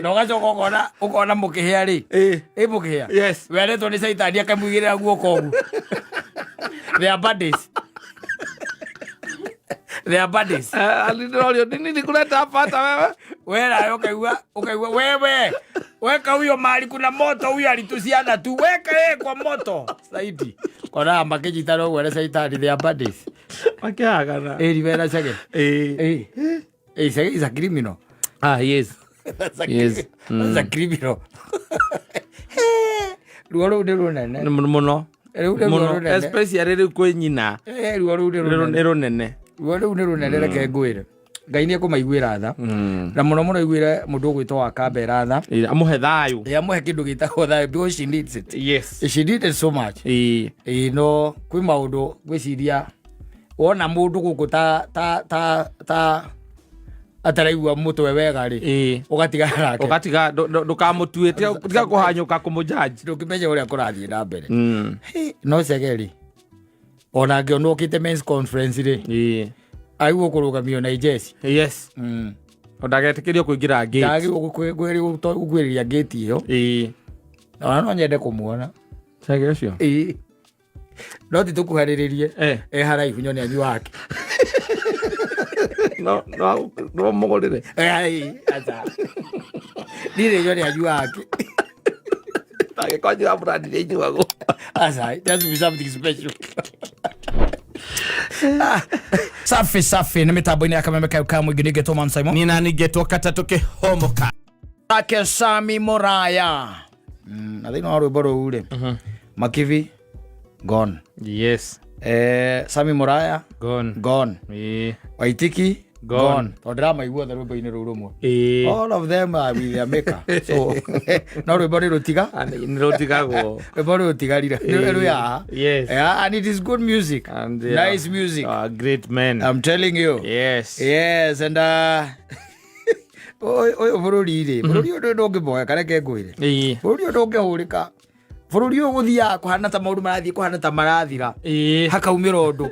Na ũgacoka ũkona ũkona mũkĩhĩa rĩ. Ĩ mũkĩhĩa. Weretwo nĩ caitani akamũigĩrĩra guoko ũguo. They are buddies. They are buddies. Ndĩrorio nini kuleta pata wewe. We nawe ũkaigua ũkaigua wewe weka huyo mahali kuna moto huyo alitusiana tu weka yeye kwa moto saidi kona makĩnyitana ũguo na caitani, they are buddies. Makĩhagana. Ĩri wena Chege. Ĩĩ. Ĩ ĩ Chege is a criminal. Ah, yes. That's a Yes. That's a criminal. Ruo rũu nĩ rũnene. Nĩ mũno. Rĩu nĩ ruo Mũno. rũnene. Especially rĩu kwĩ nyina. Eh, ruo rũu nĩ Nĩ rũnene. rũnene. Ruo rũu nĩ rũnene, reke ngwĩre Ngai nĩ ekũmaiguĩra tha na mũno mũno iguĩre mũndũ ũgwĩtwo wa Kambera tha. Ĩĩ, amũhe thayũ. Ĩ, amũhe kĩndũ gĩtagwo thayũ because she needs it. She needs it so much. Ĩ, no kwĩ maũndũ ngwĩciria wona mũndũ gũkũ ta ta ta ta ataraigua mũtwe wega rĩ, ũgatigana nake. Ũgatiga ndũkamũtue, tiga kũhanyũka kũmũjudge. Ndũngĩmenya ũrĩa kũrathiĩ na mbere. Hĩ, no Chege rĩ, ona ngĩona ũkĩte men's conference rĩ, aigua kũrũgamio na ijeci. Ndagetĩkĩrio kũingĩra gate. Ndagĩrĩirwo gũkuĩrĩria gate ĩyo. Ona no nyende kũmuona. Chege ũcio. Ĩĩ. No ti tũkuhanĩrĩrie. E haraihu nyone anyu wake. No no no mũgũrĩre. Ai, aca. Ndirĩ nyone anyu wake. Ndagĩkwanjĩra brand iria inyuagwo. Aca, it has to be something special. Safi safi nĩ mĩtambo-inĩ ya Kameme kayo ka mũingĩ nĩngetwo Man Simon. Nina ningetwo katatũ kĩhomoka. Ake Sami Muraya. Na thĩinĩ wa rwĩmbo rũu rĩ, Makivi gone. Sami Muraya Gone. Gone. Waitiki Gone. Gone. Tondũ ndĩramaigua othe rwĩmbo-inĩ rũu rũmwe. All of them are with their maker. So no rwĩmbo nĩ rũtiga. Nĩ rũtigagwo. Rwĩmbo rũu rũtigarire. Nĩ rwĩ haha. Yeah, and it is good music. And they are- Nice music. Great men. I'm telling you. Yes, and ũyũ ũyũ bũrũri rĩ, bũrũri ũyũ ndũngĩboeka, reke ngwĩre. Bũrũri ũyũ ndũngĩhũrĩka. Bũrũri ũyũ gũthiaga kũhana ta maũndũ marathiĩ kũhana ta marathira. Hakaumĩra ũndũ.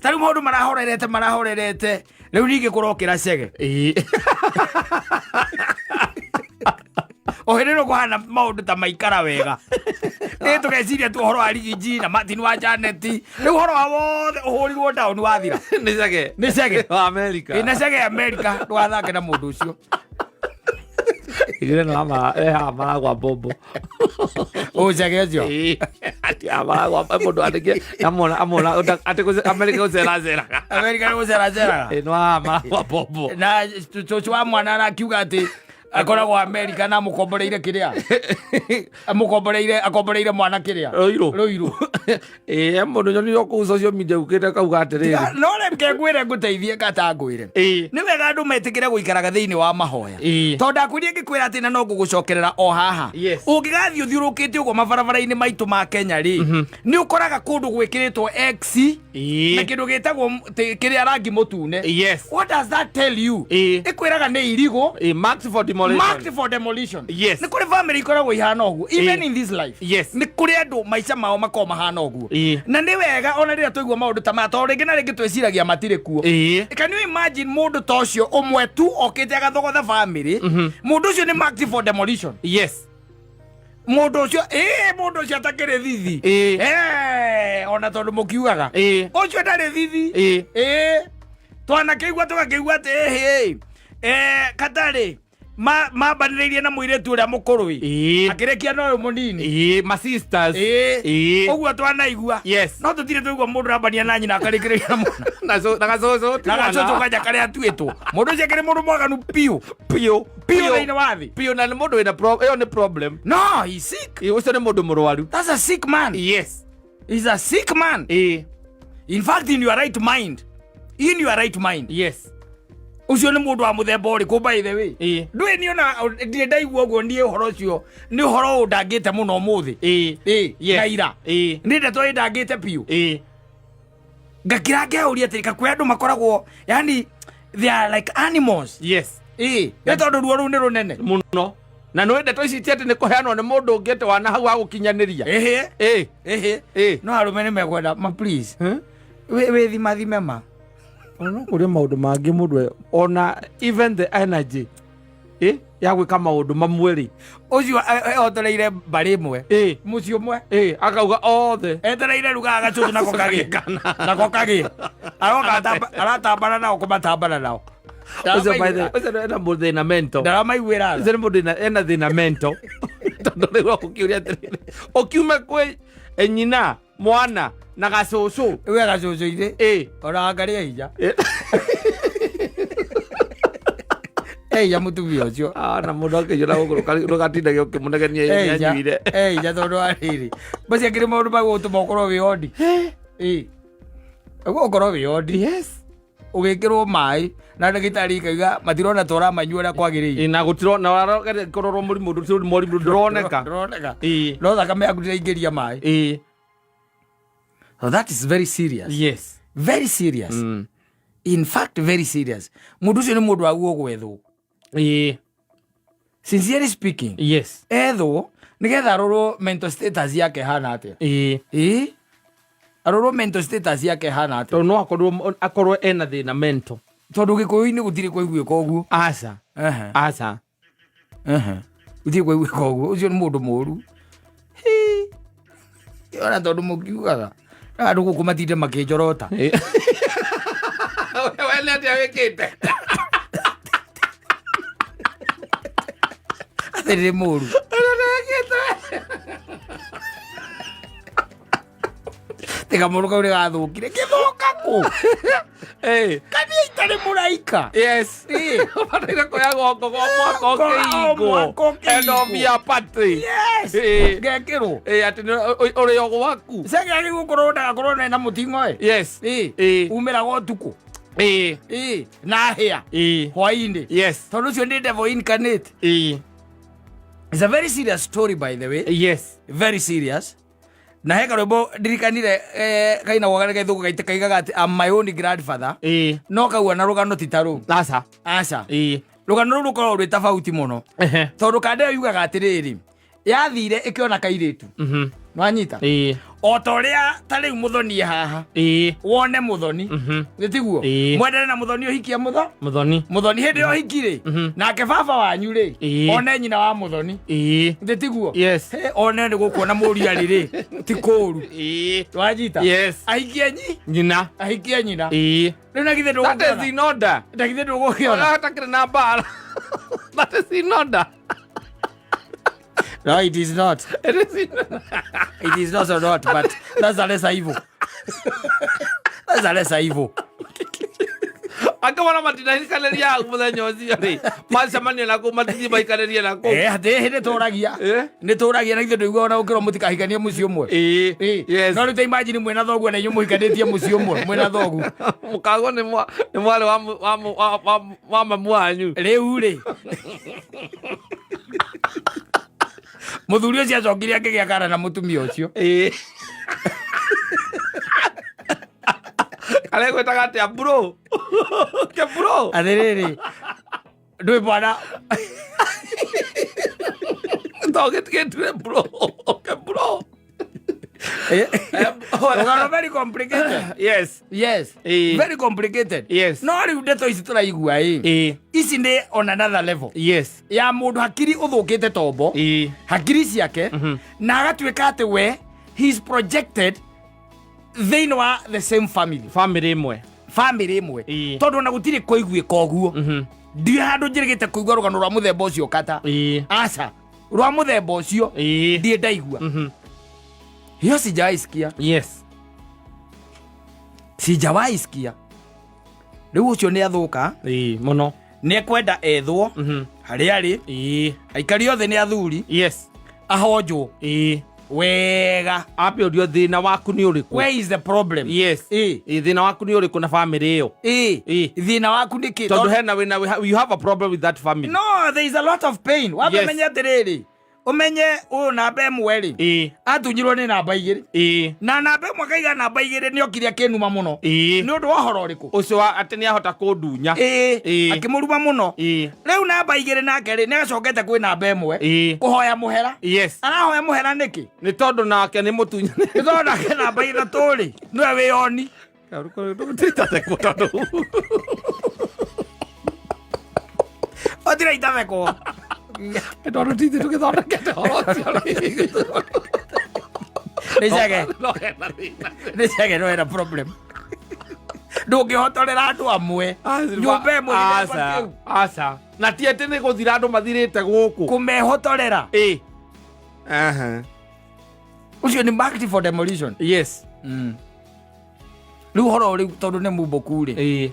Ta rĩu maũndũ marahorerete marahorerete. Rĩu ningĩ kũrokĩra Chege. O hĩndĩ ĩno kũhana maũndũ ta maikara wega. Nĩ tũgeciria tu ũhoro wa Rigiji na Martin wa Janet. Rĩu ũhoro wa wothe ũhũrirwo down wathira. Nĩ Chege. Nĩ Chege. Wa America. Ĩ, na Chege America ndũgathake na mũndũ ũcio. Igire no ama eh amaragwa bombo. Ũ Chege ũcio. Ĩĩ. Ati amaragwa mũndũ andĩke amona amona ati kũ America gũceraceraga. America nĩ gũceraceraga. Ĩĩ no amaragwa bombo. Na cũcũ wa mwana arakiuga atĩ akoragwo America na amũkomboreire kĩrĩa amũkomboreire akomboreire mwana kĩrĩa. Rũirũ. Rũirũ. Ĩĩ mũndũ nyonire kũu social media ukĩte kauga atĩrĩrĩ. No reke ngwĩre ngũteithie kata ngwĩre. Nĩ wega andũ metĩkĩre gũikaraga thĩinĩ wa mahoya. Tondũ ndakwĩrire ngĩkwĩra atĩ na no ngũgũcokerera o haha. Ũngĩgathiĩ ũthiũrũkĩte ũguo mabarabara-inĩ maitũ ma Kenya rĩ, nĩ ũkoraga kũndũ gwĩkĩrĩtwo X na kĩndũ gĩtagwo kĩrĩa rangi mũtune. What does that tell you? Ĩkwĩraga nĩ irigũ. Ĩĩ, marked for demolition. Marked for demolition. Nĩ kũrĩ family ikoragwo ihana ũguo even in this life. Nĩ kũrĩ andũ maica mao makoragwo mahana ũguo. Na nĩ wega ona rĩrĩa twaigua maũndũ ta maya, tondũ rĩngĩ na rĩngĩ twĩciragia matirĩ kuo. Can you imagine mũndũ ta ũcio ũmwe tu okĩte agathogotha family? Mũndũ ũcio nĩ marked for demolition. Mũndũ ũcio ĩĩ mũndũ ũcio atakĩrĩ thithi. Ona tondũ mũkiugaga ũcio ndarĩ thithi. Ĩĩ twanakĩigua tũgakĩigua atĩ ĩhĩ katarĩ mambanĩrĩirie na mũirĩtu ũrĩa mũkũrũ ĩ. Akĩrĩkia na ũyũ mũnini. Ĩĩ, ma sisters. Ũguo twanaigua. No tũtirĩ twaigua mũndũ arambania na nyina akarĩkĩrĩria na mwana. Na na gacũcũ ti na mwana. gacũcũ kanja karĩa atuĩtwo. Mũndũ ũcio akĩrĩ mũndũ mwaganu biũ. Biũ. Biũ thĩinĩ wa thĩ. Biũ, na nĩ mũndũ wĩna ĩyo nĩ problem. No, he's sick. Ĩĩ, ũcio nĩ mũndũ mũrwaru. That's a sick man. He's a sick man. In fact, in your right mind. In your right mind. Ũcio nĩ mũndũ wa mũthemba ũrĩkũ, by the way? Ndũĩ niĩ ona ndirĩ ndaigua ũguo niĩ ũhoro ũcio nĩ ũhoro ũndangĩte mũno ũmũthĩ. Ĩĩ. Na ira. Nĩ ndeto ĩndangĩte biũ. Ngakira ngeuria atĩrĩ kakwĩ andũ makoragwo yani they are like animals. Ĩĩ. Nĩ tondũ ruo rũu nĩ rũnene. Mũno. Na nĩ ndeto ici ti atĩ nĩ kũheanwo nĩ mũndũ ũngĩ atĩ wana hau wa gũkinyanĩria. Ĩhĩ. Ĩhĩ. No arũme nĩ mekwenda ma please. Wĩthimathime ma. Ona no kũrĩ maũndũ mangĩ mũndũ ona even the energy. Ya gwĩka maũndũ mamwe rĩ. Ũcio ehotoreire mbarĩ ĩmwe. Mũciĩ ũmwe. Ĩ, akauga othe. Etereire rugaga gacucu nako kagĩ. Nako kagĩ. Aroka aratambana nao kũmatambana nao. Ũcio by the way, ũcio ena mũthĩna mental. Ndaramaiguĩra tha. Ũcio nĩ mũndũ ena thĩna mental. Tondũ rĩu ũkĩũria atĩrĩrĩ, ũkiume kwĩ nyina, mwana na gacũcũ. We gacũcũ-inĩ. Ona anga nĩ ehinya. Ehinya mũtumia ũcio. Ah, na mũndũ akĩiyũra gũkũ ndũgatindage ũkĩmũnegenia Ehinya. nĩanyuire. Ehinya tondũ wa rĩrĩ. Macio akĩrĩ maũndũ ma gũtũma ũkorwo wĩ ondi. Ĩ. Ũguo ũkorwo wĩ ondi. Yes. Ũgĩkĩrwo maĩ na ndagĩtarĩ ikauga matirona ta ũramanyua ũrĩa kwagĩrĩire. Ĩ, na gũtirona kũrorwo mũrimũ ndũtirĩ mũrimũ ndũroneka. Ndũroneka. Ĩ. No thakame yaku ndĩraingĩria maĩ. Ĩ. So that is very serious. Yes. Very serious. In fact, very serious. Mũndũ ũcio nĩ mũndũ waguo gwethwo. Ĩ. Sincerely speaking. Yes. Ethwo nĩgetha arorwo mental status yake hana atĩa. Ĩ. Ĩ. Arorwo mental status yake hana atĩa. Tondũ no akorwo ena thĩna mental. Tondũ Gĩkũyũ-inĩ gũtirĩ kũiguĩka ũguo. Aca. Aca. Gũtirĩ kũiguĩka ũguo. Ũcio nĩ mũndũ mũru. Hĩ. Ona tondũ mũkiugaga. Andũ gũkũ matinde makĩnjorota. We nĩ atĩa wĩkĩte? Atĩ ndĩ mũru. Tiga mũndũ kau nĩ gathũkire. Gĩthũka kũ? Ĩ. Kani itarĩ mũraika. Yes. Ĩ. Ũbataire kuoya gongo go mwaka O ũkĩhingwo. mwaka ũkĩhingwo. End of year party. Yes. Ĩ. Ngekĩrwo. Ĩ, atĩ nĩ ũrĩ o gwaku. Cengĩ gũkorwo ndagakorwo na mũting'oe. Yes. Ĩ. Ĩ. Umĩraga ũtukũ. Ĩ. Ĩ. Na hĩa. Ĩ. Hwaĩ-inĩ. Yes. Tondũ ũcio nĩ devil incarnate. Ĩ. It's a very serious story, by the way. Yes. Very serious. Na he karwĩmbo ndirikanire kainagwo karĩ gaithũngũ gaite kaigaga atĩ, "I'm my own grandfather." Ĩ. No kau ona rũgano ti ta rũu. Aca. Aca. Ĩ. Rũgano rũu rũkoragwo rwĩ tofauti mũno. Tondũ kanda ĩyo yugaga atĩrĩrĩ, yathire ĩkĩona kairĩtu. Nwanyita? Ĩ. O ta ũrĩa ta rĩu mũthoni e haha. Ĩ. Wone mũthoni. Nĩ tiguo? Ĩ. Mwendane na mũthoni ũhikie mũtho? Mũthoni. Mũthoni hĩndĩ ya ũhiki rĩ, nake baba wanyu rĩ, Ĩ. one nyina wa mũthoni. Ĩ. Nĩ tiguo? Yes. He, one nĩ gũkuona mũriũ arĩ rĩ, ti kũũru. Ĩ. Wanyita? Yes. Ahikie nyi? Nyina. Ahikie nyina. Ĩ. Rĩu na githĩ That is ndũgũkĩona? in order. Na githĩ ndũgũkĩona? Hatakĩrĩ na mbara. That is in order. No, it is not. It is in order. It is not so not, but that's a lesser evil. That's a lesser evil. Angĩmona matinahikanĩria hau mũthenya ũcio rĩ, macemania na kũu matithiĩ maikanĩrie na kũu. Atĩ hĩndĩ tũragia. Nĩ tũragia na ithuĩ ndũiguaga ona gũkĩrwo mũtikahikanie mũciĩ ũmwe. Ĩ. Ĩ. Yes. No rĩu ta imagine mwĩna thoguo na inyuĩ mũhikanĩtie mũciĩ ũmwe mwĩna thoguo. Mũkagwo nĩ mwarĩ wa mamu wanyu. Rĩu rĩ. Mũthuri ũcio acokire akĩgĩa kana na mũtumia ũcio. Ĩ. Karegwĩtaga atĩa bro? Ke bro? Atĩrĩrĩ. Ndwĩ mwana. To gĩtigĩtire bro. Ke bro. Rũgano very complicated. Yes. Yes. Ĩ. Very complicated. Yes. No rĩu ndeto ici tũraigua ĩ. Ĩ. Ici nĩ on another level. Yes. Ya mũndũ hakiri ũthũkĩte tombo. Ĩ. Hakiri ciake na agatuĩka atĩ we he is projected thĩinĩ wa the same family. Family ĩmwe. Family ĩmwe. Ĩ. Tondũ ona gũtirĩ kũiguĩka ũguo. Ndirĩ handũ njĩrĩgĩte kũigua rũgano rwa mũthemba ũcio kata. Ĩ. Aca. Rwa mũthemba ũcio Ĩ. ndirĩ ndaigua. Hiyo sijawahi sikia. Yes. Sijawahi sikia. Rĩu ũcio nĩ athũka. Ĩ, mũno. Nĩ ekwenda ethwo harĩa arĩ. Ĩ. Aikari othe nĩ athuri. Yes. Ahonjwo. Ĩ. Wega. Ambe ũrio thĩna waku nĩ ũrĩkũ? Where is the problem? Yes. Ĩ. Ĩ, thĩna waku nĩ ũrĩkũ na family ĩyo? Ĩ. Ĩ. Thĩna waku nĩ kĩ? Tondũ hena wĩna, you have a problem with that family. No, there is a lot of pain. Wambe Yes. ũmenye atĩrĩrĩ. Ũmenye ũyũ namba ĩmwe rĩ. Ĩ. Atunyirwo nĩ namba igĩrĩ. Ĩ. Na namba ĩmwe akaiga namba igĩrĩ nĩ okire akĩnuma mũno. Ĩ. Nĩ ũndũ wa ũhoro ũrĩkũ? Ũcio wa atĩ nĩ ahota kũndunya. Ĩ. Ĩ. Akĩmũruma mũno. Ĩ. Rĩu namba igĩrĩ nake rĩ nĩ acokete kwĩ namba ĩmwe. Ĩ. Kũhoya mũhera. Yes. Arahoya mũhera nĩkĩ? Nĩ tondũ nake nĩ mũtunyani. Nĩ tondũ nake namba ithatũ rĩ nĩwe wĩyoni. Titathekwo tondũ. Gũtirĩ itathekwo. Tondũ ti ithuĩ tũgĩthondekete ũhoro ũcio. Nĩ cege. No hena thĩna. Nĩ cege, no hena problem, ndũngĩhotorera andũ amwe nyũmba ĩmwe gĩthemba Aca, kĩu. aca, na ti atĩ nĩ gũthira andũ mathirĩte gũkũ. Kũmehotorera. Ĩ. Aha. Ũcio nĩ marked for demolition. Rĩu horo rĩu tondũ nĩ mumbũku rĩ,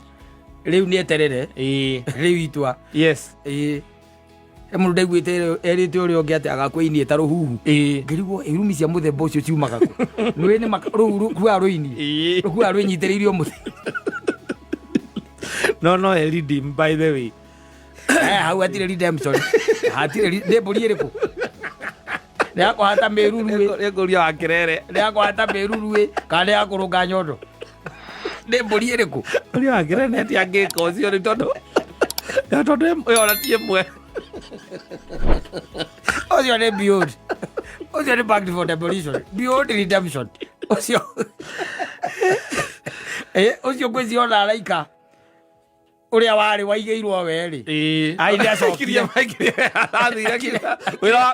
rĩu nĩ eterere rĩu itua. Ĩĩ, he mũndũ ndaiguĩte erĩte ũrĩa ũngĩ atĩ agakwĩinie ta rũhuhu. Ngĩrigwo irumi cia mũthemba ũcio ciumaga kũ. Nĩũĩ nĩ rũu rũkuaga rũini, rũkuaga rwĩnyitĩrĩirio mũtĩ. No redeem, by the way. Eh, hau hatirĩ redemption, hatirĩ nĩ mbũri ĩrĩkũ nĩ ya kũhata mĩruru ĩ? Nĩ ngũria wa kĩrere. Nĩ ya kũhata mĩruru ĩ, kana nĩ ya kũrũnga nyondo? Nĩ mbũri ĩrĩkũ? Ngũria wa kĩrere nĩ atĩ angĩka ũcio nĩ tondũ ya tondũ ĩyo ona ti ĩmwe. Ũcio nĩ beyond, ũcio nĩ back for demolition, beyond redemption ũcio. Eh, ũcio ngwĩciria ona araika ũrĩa warĩ waigĩirwo we rĩ. Ai, nĩacokire.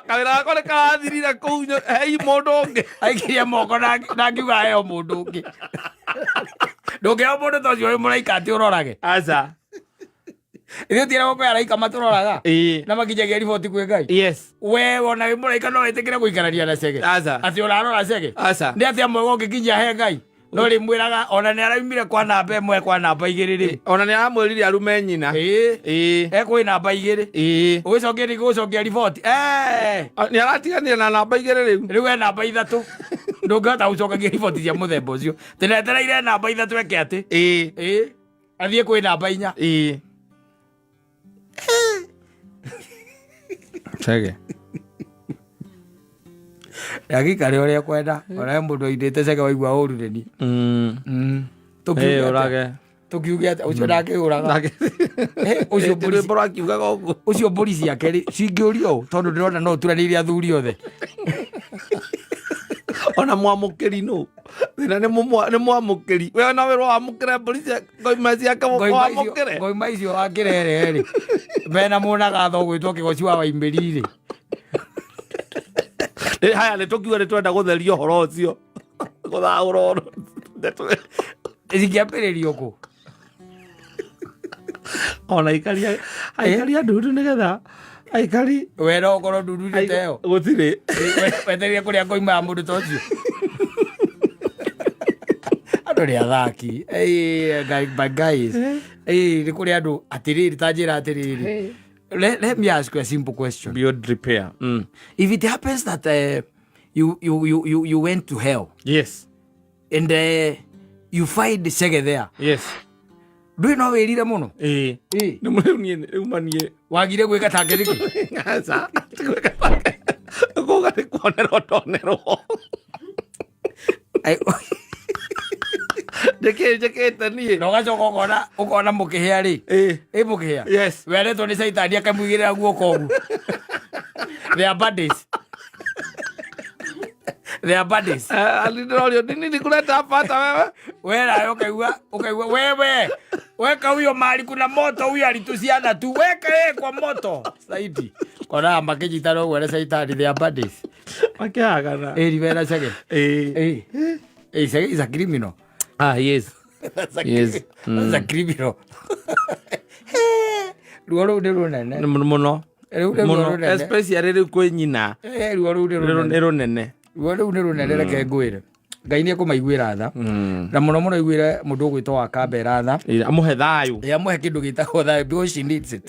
Kawĩra gakwa nĩ karathirire kũu, hei mũndũ ũngĩ. Aikirie moko na ngiuga heo mũndũ ũngĩ. Ndũngĩheo mũndũ ta ũcio wĩ mũraika atĩ ũrorage. Aca. Ithuĩ tiĩragwo kwĩ araika matũroraga na makinyagia riboti kwĩ Ngai. We wona wĩ mũraika no wĩtĩkĩre gũikarania na cege? Aca. Atĩ ũrarora cege? Aca. Nĩ atĩa mwega ũngĩkinyia he Ngai? No rĩmwĩraga ona nĩ araumire kwa namba 1 kwa namba 2 rĩ. Ona nĩ aramwĩrire arume nyina. Ĩĩ. Ekwĩ namba 2. Ũgĩcokia ningĩ gũcokia riboti. Eh. Nĩ aratiganire na namba 2 rĩu. Rĩu e namba 3. Ndũngĩhota gũcokagia riboti cia mũthemba ũcio. Tũnetereire namba 3 eke atĩ. Ĩĩ. Athiĩ kwĩ namba 4. Ĩĩ. Chege. Agĩikare ũrĩa kwenda, ona he mũndũ oindĩte cege waigua ũru nĩ niĩ. Tũkiuge atĩa? Ũrage. Tũkiuge atĩa? Ũcio ndangĩũraga. Eh, ũcio mbũri Rwĩmbo rwakiugaga ũguo. Ũcio mbũri ciake rĩ cingĩũrio ũũ, tondũ ndĩrona no ũturanĩire athuri othe. Ona mwamũkĩri nũ thĩna nĩ mwamũkĩri, we na wĩrwo wamũkĩre mbũri cia ngoima ciake. Wamũkĩre. Ngoima icio wa kĩrere rĩ, mena mũnagatho gwĩtwo kĩgoci wa waimbĩri rĩ. Haya, nĩ tũkiuga nĩ twenda gũtheria ũhoro ũcio, gũthaũra ũhoro. Cingĩambĩrĩrio kũ? Ona aikari a ndundu nĩgetha aikari We no ũkorwo ndundu-inĩ ta ĩyo. Gũtirĩ. Wetereire kũrĩa ngoima ya mũndũ ta ũcio. Andũ nĩ athaki. Ĩĩ, my guys. Ĩĩ, nĩ kũrĩ andũ atĩrĩrĩ, ta njĩra atĩrĩrĩ. Let me ask you a simple question. Beyond repair. If it happens that you went to hell and you find Chege there, ndũĩ no wĩrire mũno? Ĩĩ. Ĩĩ. Nĩ rĩu niĩ rĩu manie. Wagire gwĩka take nĩkĩ? Aca, kuga nĩ kuonerwo ndonerwo. Njĩkĩ njĩkĩte niĩ? Na ũgacoka ũkona mũkĩhĩa rĩ. Ĩ mũkĩhĩa. Weretwo nĩ caitani akamũigĩrĩra guoko ũguo. They are buddies. They are buddies. Ndĩrorio nini nini kuleta pata wewe. We nawe ũkaigua wewe weka huyo mahali kuna moto, huyo alitusiana tu, weka yeye kwa moto zaidi kona makĩnyitana ũguo na caitani. They are buddies. Makĩhagana. Ĩri wena Chege. Ĩĩ. Ĩ ĩ Chege is a criminal. Ah, yes. That's a That's a criminal. Ruo rũu nĩ rũnene. Nĩ mũno. Rĩu nĩ ruo Mũno. rũnene. Especially rĩu kwĩ nyina. Eh, ruo rũu nĩ rũnene. Nĩ rũnene. Ruo rũu nĩ rũnene. Reke ngwĩre, Ngai nĩ ekũmaiguĩra tha, na mũno mũno iguĩre mũndũ ũgwĩtwo wa Kambera tha. Ĩĩ, amũhe thayũ. Ĩ, amũhe kĩndũ gĩtagwo thayũ, because she needs it.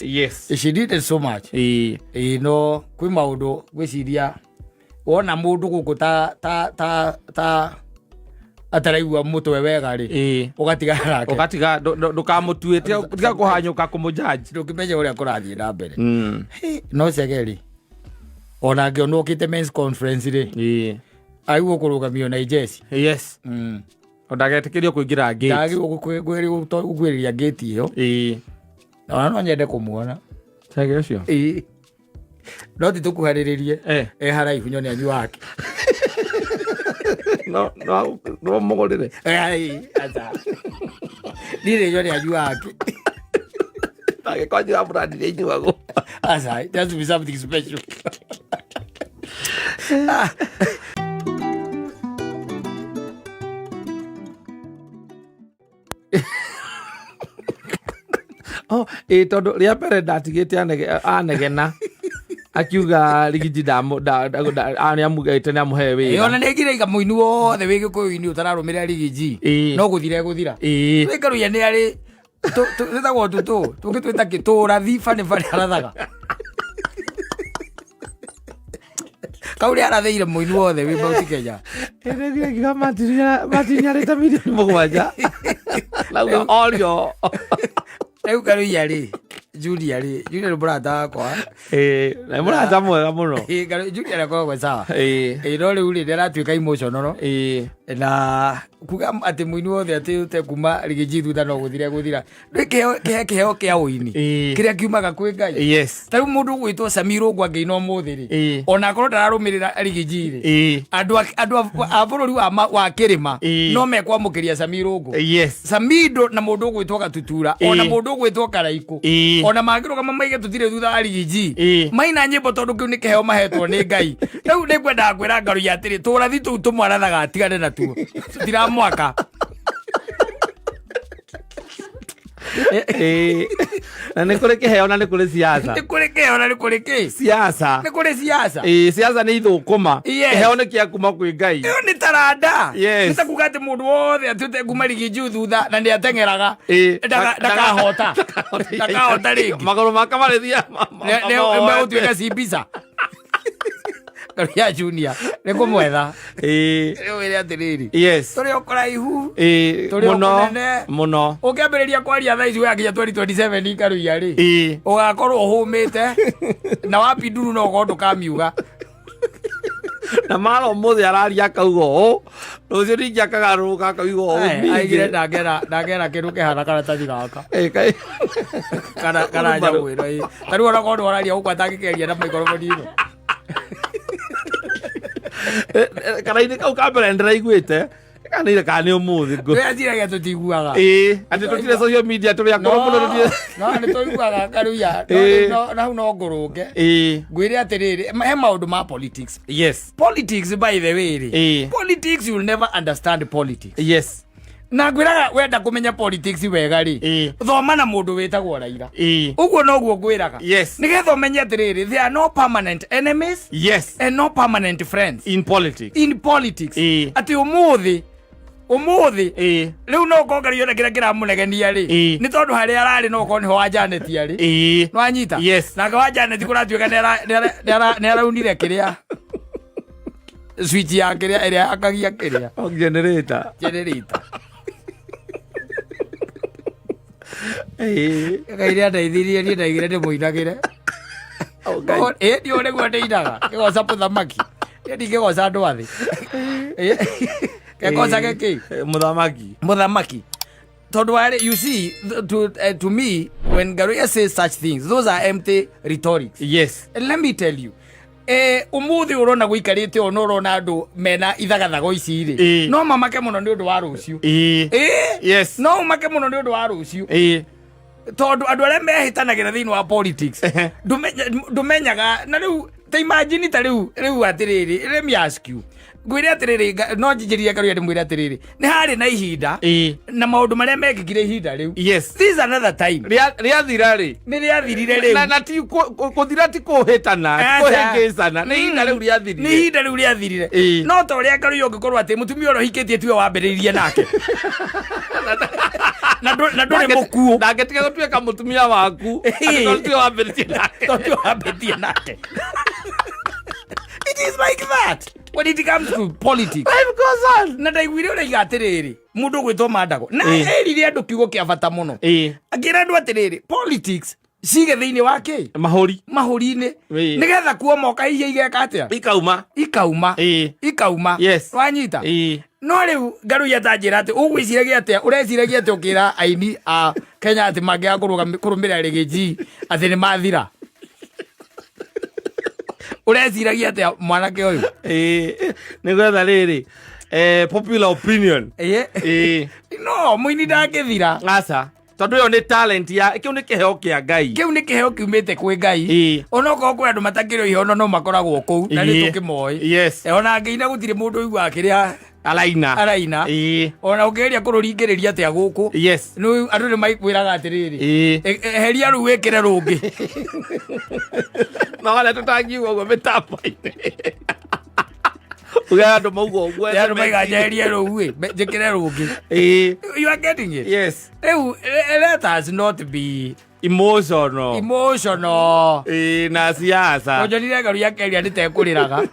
She needs it so much. Ĩ, no kwĩ maũndũ ngwĩciria wona mũndũ gũkũ ta ataraigua mũtwe wega rĩ, ũgatigana nake. Ũgatiga ndũkamũtuĩte, tiga kũhanyũka kũmũjudge. Ndũngĩmenya ũrĩa kũrathiĩ na mbere. Hĩ, no Chege rĩ, ona angĩonwo okĩte men's conference rĩ, aigwo kũrũgamio na ijeci. Ndagetĩkĩrio kũingĩra gate. Ndagĩrĩirwo gũkuĩrĩria gate ĩyo. Ona no nyende kũmuona. Chege ũcio. Ĩĩ. No ti tũkuhanĩrĩrie. E haraihu nyone anyu wake. No mũgũrĩre. Ai, aca, niĩ nĩ nyone anyu wake. Ndagĩkorwo njĩra brand iria inyuagwo. Aca, it has to be something special. Oh, ĩ tondũ rĩa mbere ndatigĩte anegena akiuga rigiji nĩamugĩte nĩamũhe wĩra. Ona nĩ ngira iga mũini wothe wĩ gĩkũyũ-inĩ ũtararũmĩrĩra rigiji no gũthira egũthira. Wĩ Karuia nĩ arĩ twĩtagwo tũtũ tũngĩtwĩta kĩ tũrathi bani bani arathaga kau nĩ arathĩire mũini wothe wĩ Mount Kenya. Ĩrĩthire ngiuga matinyarĩte mirioni 7 nauga orio. Rĩu Karuia rĩ, Junior rĩ, Junior nĩ mũrata wakwa. Ĩĩ, na nĩ mũrata mwega mũno. Ĩĩ, Junior akoragwo e sawa. Ĩĩ, no rĩu rĩ, nĩ aratuĩka emotional. Na kuga atĩ mũini wothe atĩ ũtekuma rigiji thutha no gũthira gũthira. Nĩ kĩheo kĩheo kĩa ũini kĩrĩa kiumaga kwĩ Ngai. Ta rĩu mũndũ ũgwĩtwo Samir ũguo angĩina ũmũthĩ rĩ, ona akorwo ndararũmĩrĩra rigiji rĩ, andũ a bũrũri wa kĩrĩma no mekwamũkĩria Samir ũguo. Samido na mũndũ ũgwĩtwo Gatutura, ona mũndũ ũgwĩtwo Karaikũ, ona mangĩrũgama maige tũtirĩ thutha wa rigiji, maina nyĩmbo tondũ kĩu nĩ kĩheo mahetwo nĩ Ngai. Rĩu nĩ ngwendaga kwĩra Ngaruiya atĩrĩ, tũrathi tũu tũmwarathaga atigane natuo, tũtiramwaka. Ĩĩ. Na nĩ kũrĩ kĩheo na nĩ kũrĩ siasa. Nĩ kũrĩ kĩheo na nĩ kũrĩ kĩ? Siasa. Nĩ kũrĩ siasa. Ĩĩ, siasa nĩ ithũkũma. Kĩheo nĩ kĩa kuma kwĩ Ngai. Ĩyo nĩ taranda. Nĩ ta kuga atĩ mũndũ wothe atĩ ũtekuma rigiji thutha na nĩ ateng'eraga ndakahota. Ndakahota rĩngĩ. Magũrũ make marĩthiaga Megũtuĩka cimbisa. Karuia Junior nĩ kũmwetha. Rĩu wĩre atĩrĩrĩ, tũrĩ o kũraihu, tũrĩ o kũnene. Mũno. Ũngĩambĩrĩria kwaria thaa ici ũgakinya 2027 Karuia rĩ, ũgakorwo ũhũmĩte na wapinduru no ũkorwo ndũkamiuga. Na mara ũmũthĩ araria akauga ũũ, rũciũ ningĩ akagarũrũka akauga ũũ Aigire ningĩ. ndangera kĩndũ kĩhana karatathi gaka. Ĩĩ, Kana nyamũ ĩno ĩ. Ta rĩu ona korwo nĩwararia gũkũ atangĩkĩaria na maikoroboni ĩno. Karaini kau ka mbere ndĩraiguĩte kanire kana nĩ ũmũthĩ Tweciragia tũtiguaga. Ĩĩ, atĩ tũtirĩ social media tũrĩ akũrũ mũno tũtirĩ. No nĩ tũiguaga Karuia. No hau no ngũrũnge. Ngwĩre atĩrĩrĩ, he maũndũ ma politics. Politics by the way rĩ. Politics, you'll never understand politics. Na ngwĩraga wenda kũmenya politics wega rĩ, thoma na mũndũ wĩtagwo Raila. Ũguo noguo ngwĩraga. Nĩgetha ũmenye atĩrĩrĩ, there are no permanent enemies and no permanent friends In politics. In politics. Atĩ ũmũthĩ rĩu no ũkorwo Ngai ona kĩrĩa kĩramũnegenia rĩ, nĩ tondũ harĩa ararĩ no ũkorwo nĩho wa Janet arĩ. Nĩwanyita? Yes. Nake wa Janet kũratuĩka nĩ araunire kĩrĩa switch ya kĩrĩa ĩrĩa yakagia kĩrĩa Oh, generator. Generator. Ĩĩ. Ngai nĩ andeithirie, niĩ ndaigire ndĩmũinagĩre. Oh, Ngai. Ĩ ndiũ nĩguo ndĩinaga ngĩgoca mũthamaki, niĩ ndingĩgoca andũ a thĩ. Kegocage kĩ? Mũthamaki. Mũthamaki, tondũ warĩ, you see, to me, when Ngaruiya says such things, those are empty rhetorics. And let me tell you, umuthi urona guikarite o no urona andu mena ithagathago ici ri, no mamake muno ni undu wa ruciu. No umake muno ni undu wa ruciu, tondu andu aria mehitanagira thiini wa politics, ndumenyaga. Na riu ta imagine, ta riu atiriri, let me ask you, ngwire atiriri, no njinjirie Karuia ndimwire atiriri, ni hari na ihinda na maundu maria mekikire ihinda riu. This is another time. Rĩathira rĩ. Nĩ rĩathirire rĩu. Na ti kũthira, ti kũhĩtana, ti kũhĩngĩcana, nĩ ihinda rĩu Nĩ rĩathirire. ihinda rĩu rĩathirire. No ta ũrĩa Karuia ũngĩkorwo atĩ mũtumia ũrĩa ũhikĩtie tiwe wambĩrĩirie nake na ndũrĩ mũkuũ. Ndangĩtiga gũtuĩka mũtumia waku atĩ tondũ tiwe wambĩrĩtie nake. Tondũ tiwe wambĩtie nake. It is like that when it comes to politics. Life goes on. Na ndaiguire ũraiga atĩrĩrĩ, mũndũ ũgwĩtwo Mandago na erire andũ kiugo kĩa bata mũno, akĩra andũ atĩrĩrĩ, politics cige thĩinĩ wa kĩ? Mahũri. Mahũri-inĩ. Nĩgetha kuomoka hihi igeka atĩa? Ikauma. Ikauma. Ikauma. Wanyita? No rĩu Ngaruiya ta njĩra atĩ ũgwĩciragia atĩa, ũreciragia atĩa ũkĩra aini a Kenya atĩ mangĩaga kũrũmĩrĩra Riggy atĩ nĩ mathira? Ũreciragia atĩa, mwanake ũyũ? Ĩĩ, nĩ gwetha rĩrĩ, popular opinion. No mũini ndangĩthira. Aca. Tondũ ĩyo nĩ talent ya kĩu nĩ kĩheo kĩa Ngai. Kĩu nĩ kĩheo kiumĩte kwĩ Ngai. Onokorwo kwĩ andũ matakĩrĩ ihono no makoragwo kũu na nĩ tũkĩmoĩ. Ona angĩina gũtirĩ mũndũ ũiguaga kĩrĩa Araina. Araina. Ona ũngĩgeria kũrũringĩrĩria atĩa gũkũ, andũ nĩ makwĩraga atĩrĩrĩ, "Eheria rũu wĩkĩre rũngĩ." No harĩa tũtangiuga ũguo mĩtambo-inĩ. Uge andũ mauga ũguo. Nĩ andũ maiga njeherie rũu ĩ, njĩkĩre rũngĩ. You are getting it? Yes. Rĩu let us not be emotional. Emotional. Na siasa. Onjonire ngaru ya Kenya nĩ tekũrĩraga.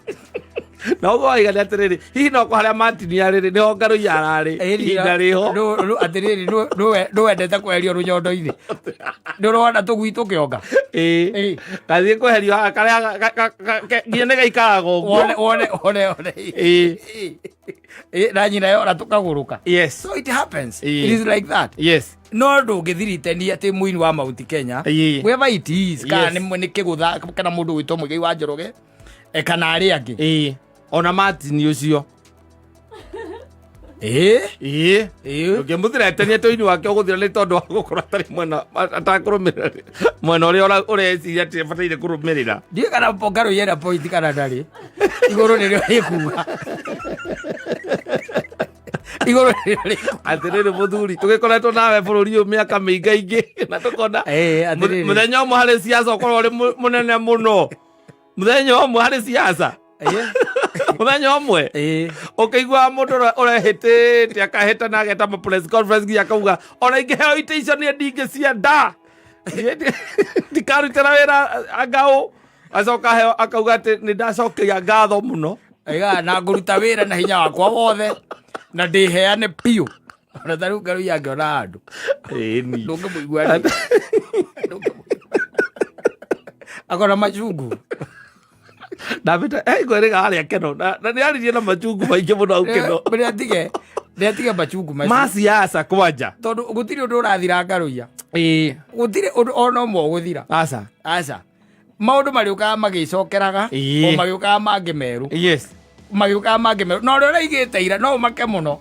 Na ũguo waiga nĩ atĩrĩrĩ, hihi no kwa harĩa Martin arĩ rĩ, nĩho Ngaruiya ararĩ ihinda rĩho. Atĩrĩrĩ, nũ wendete kweherio rũnyondo-inĩ? Nĩ ũrona tũgui tũkĩonga? Ĩĩ. Gathiĩ kweherio haha karĩa nginya nĩ gaikaraga ũguo. Wone, wone, wone, wone. Ĩĩ, na nyina yora tũkagũrũka. So it happens. It is like that. No ndũngĩthiritania atĩ mũini wa Mount Kenya, whoever it is, kana nĩ kĩgũtha kana mũndũ gwĩtwo Mũigai wa Njoroge, kana arĩa angĩ. Ona Martin ũcio. Ũngĩmũthiretania tũini wake ũgũthira nĩ tondũ wa gũkorwo atarĩ mwena atakũrũmĩrĩra mwena ũrĩa ũreciria atĩ abataire kũrũmĩrĩra. Ndiũĩ kana Ngarũi ena point kana ndarĩ. Igũrũ nĩrĩo rĩkuga. Igũrũ nĩrĩo rĩkuga. Atĩrĩrĩ mũthuri, tũgĩkoretwo nawe bũrũri ũyũ mĩaka mĩingaingĩ na tũkona Atĩrĩrĩ. Mũthenya ũmwe harĩ siasa ũkorwo ũrĩ mũnene mũno. Mũthenya ũmwe harĩ siasa. Mũthenya ũmwe ũkĩiguaga mũndũ ũrĩa ũrehĩtĩte akahĩta na ageta ma press conference nginya akauga ona ingĩheo itĩ icio niĩ ndingĩcienda, ndikarutĩra wĩra angaũ, acoka aheo akauga atĩ nĩ ndacokeria ngatho mũno. Aigaga na ngũruta wĩra na hinya wakwa wothe na ndĩheane biũ. Ona ta rĩu Ngarũi angĩona handũ ndũngĩmũigua rĩ. Akona machungu. Ndambĩte ngwĩrĩga harĩa keno na nĩ aririe na machungu maingĩ mũno hau keno. Nĩ atige machungu macio. Ma siasa kwanja. Tondũ gũtirĩ ũndũ ũrathira, Ngarũiya. Gũtirĩ ũndũ ona ũmwe ũgũthira. Aca. Aca, maũndũ marĩũkaga magĩcokeraga, o magĩũkaga mangĩ merũ, magĩũkaga mangĩ merũ, na ũrĩa ũraigĩte ira no ũmake mũno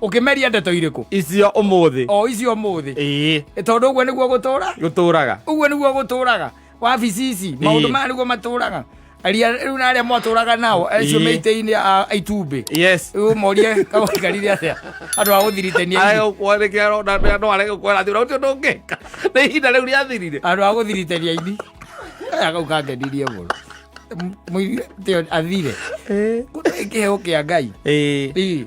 ũkĩmeria ndeto irĩkũ. Icio ũmũthĩ. O icio ũmũthĩ. Tondũ ũguo nĩguo gũtũra. Gũtũraga. Ũguo nĩguo gũtũraga wabici ici, maũndũ maya nĩguo matũraga. Aria rĩu na arĩa mwatũraga nao acio meitĩ-inĩ a itumbĩ, rĩu morie kawaikarire atĩa andũ a gũthiritania ini. Arege gũkwanĩkĩra no arege gũkwĩra atĩ ũcio ndũngĩka nĩ ihinda rĩu rĩathirire. Andũ a gũthiritania ini aya kau kangenirie mũno. Athire kĩheo kĩa Ngai.